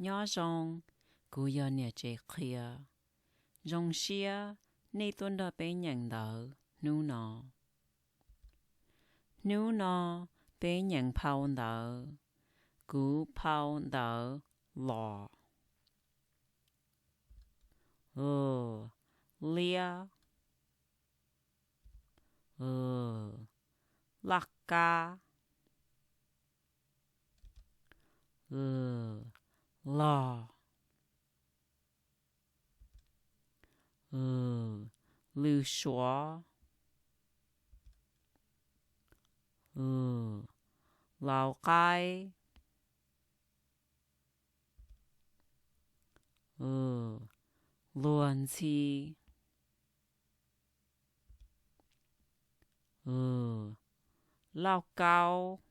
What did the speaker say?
Nyob zoo, kuv yog niam tsev qhia. Zoo siab nej tuaj nrog peb nyeem ntawv hnub no. Hnub no peb nyeem phau ntawv Kuv phau ntawv los. L, liab. L, laj kab. L, log. L, lws suav. L, laus qaib. L, luag ntxhi. L, lauj kaub.